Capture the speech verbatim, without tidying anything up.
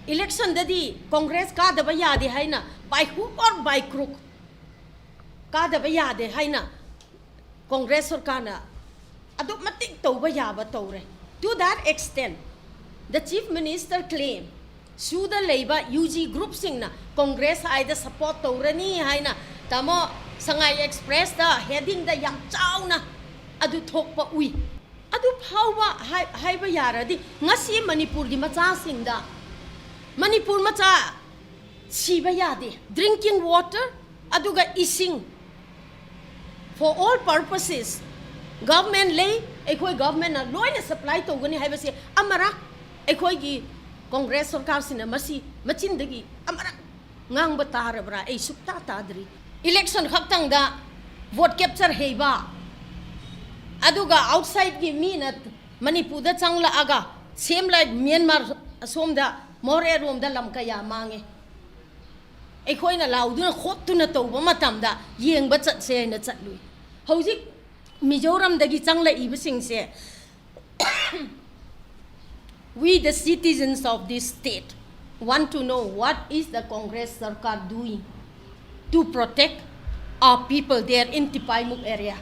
Election ꯗꯗꯤ Congress ꯀꯥꯗꯕ ꯌꯥꯗꯦ ꯍꯥꯏꯅ by hook or by crook ꯀꯥꯗꯕ ꯌꯥꯗꯦ ꯍꯥꯏꯅ Congress ꯁꯔꯀꯥꯔꯅ ꯑꯗꯨꯛ ꯃꯇꯤꯛ ꯇꯧꯕ ꯌꯥꯕ ꯇꯧꯔꯦ꯫ To that extent, the Chief Minister claim ꯁꯨꯗ ꯂꯩꯕ UG group ꯁꯤꯡꯅ Congress ꯍꯥꯏꯗ support ꯇꯧꯔꯅꯤ ꯍꯥꯏꯅ ꯇꯥꯃꯣ ꯁꯉꯥꯏ Express ꯇ heading ꯗ ꯌꯥꯝ ꯆꯥꯎꯅ ꯑꯗꯨ ꯊꯣꯛꯄ ꯎꯏ꯫ ꯑꯗꯨ ꯐꯥꯎꯕ ꯍꯥꯏ-, ꯍꯥꯏꯕ ꯌꯥꯔꯗꯤ ꯉꯁꯤ ꯃꯅꯤꯄꯨꯔꯒꯤ ꯃꯆꯥꯁꯤꯡꯗ ꯃꯅꯤꯄꯨꯔ ꯃꯆꯥ ꯁꯤꯕ ꯌꯥꯗꯦ꯫ Drinking water ꯑꯗꯨꯒ ꯏꯁꯤꯡ for all purposes government ꯂꯩ, ꯑꯩꯈꯣꯏ government ꯅ ꯂꯣꯏꯅ supply ꯇꯧꯒꯅꯤ ꯍꯥꯏꯕꯁꯦ ꯑꯃꯔꯛ ꯑꯩꯈꯣꯏꯒꯤ Congress ꯁꯔꯀꯥꯔꯁꯤꯅ ꯃꯁꯤ ꯃꯆꯤꯟꯗꯒꯤ ꯑꯃꯔꯛ ꯉꯥꯡꯕ ꯇꯥꯔꯕ꯭ꯔꯥ? ꯑꯩ ꯁꯨꯛꯇꯥ ꯇꯥꯗ꯭ꯔꯤ꯫ Election ꯈꯛꯇꯪꯗ vote capture ꯍꯩꯕ, ꯑꯗꯨꯒ outside ꯀꯤ ꯃꯤꯅ ꯃꯅꯤꯄꯨꯔꯗ ꯆꯪꯂꯛꯑꯒ same like Myanmar ꯑꯁꯣꯝꯗ ꯃꯣꯔꯦꯔꯣꯝꯗ ꯂꯝ ꯀꯌꯥ ꯃꯥꯡꯉꯦ꯫ ꯑꯩꯈꯣꯏꯅ ꯂꯥꯎꯗꯨꯅ ꯈꯣꯠꯇꯨꯅ ꯇꯧꯕ ꯃꯇꯝꯗ ꯌꯦꯡꯕ ꯆꯠꯁꯦ ꯍꯥꯏꯅ ꯆꯠꯂꯨꯏ꯫ ꯍꯧꯖꯤꯛ ꯃꯤꯖꯣꯔꯥꯝꯗꯒꯤ ꯆꯪꯂꯛꯏꯕꯁꯤꯡꯁꯦ, we the citizens of this state want to know what is the Congress Sarkar doing to protect our people there in Tipaimukh area.